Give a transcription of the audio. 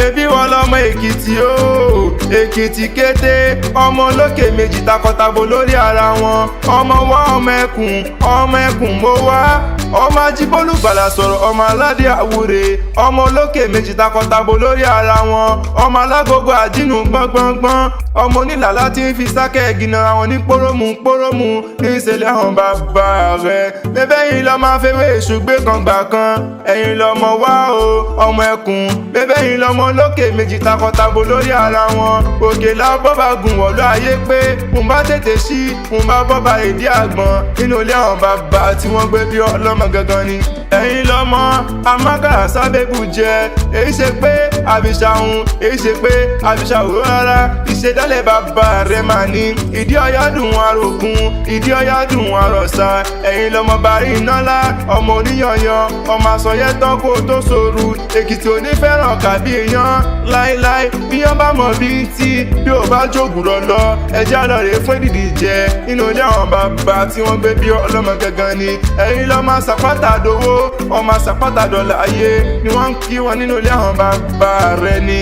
Bébí wọn lọmọ Èkìtì o, Èkìtì kété, ọmọ olókè méjì takọtabo lórí ara wọn. Ọmọ wa, ọmọ ẹkùn, ọmọ ẹkùn mo wá, ọmọ ajíbólú gbàlà sọ̀rọ̀, ọmọ aládé àwúre, ọmọ olókè méjì takọtabo lórí ara wọn, ọmọ alágogo àjínú gbọ́ngbọ́ngbọ́n, ọmọ onílàlá tí ń fi sákẹ́ gínara wọn ní pórómù pórómù ní ìṣẹ̀lẹ̀ àwọn bàbá rẹ̀. Bẹ́bẹ́ yìí lọ́ máa fẹ́wé èṣù gbé kan gbà kan. Ẹ̀yin lọ́mọ wá o, ọmọ ẹkùn. Bẹ́bẹ́ yìí lọ́mọ olókè méjì takọtabo lórí ara wọn. Òkè lábọ́bà gùn wọ̀lú ayé pé mo bá tètè sí, mo bá bọ́bà ìdí àgbọn nínú ilé àwọn bàbá tí wọ́n gbé bí ọlọ́mọ gangan ni. Ẹ̀yin lọ́mọ amákàrà sábẹ́bù jẹ. Èyí ṣe pé àbíṣàhùn, èyí ṣe pé àbíṣàhùn rárá. Ìṣẹ̀dálẹ̀ bàbá rẹ̀ mà ní ìdí ọ̀yá dùn arógun, ìdí ọ̀yá dùn arọ̀sà. Ẹ̀yin lọ́mọ bàrí iná lá, ọmọ oníyanyan, ọmọ àsọyẹ́ tán kó tó sòrú. Èkìtì onífẹ́ràn kàbí yan láéláé. Bí wọ́n bá mọ̀ bí tí bí ò bá jògùn lọ, ẹjẹ́ àlọ́ rè fún ìdìdì jẹ nínú ilé àwọn bàbá tí wọ́n gbé bí ọlọ́mọ gangan ni. Ẹ̀yin lọ́mọ àsàpátà dowó, ọmọ àsàpátà dọ̀là ayé ni wọ́n ń kí wọn nínú ilé àwọn bàbá rẹ̀ ni.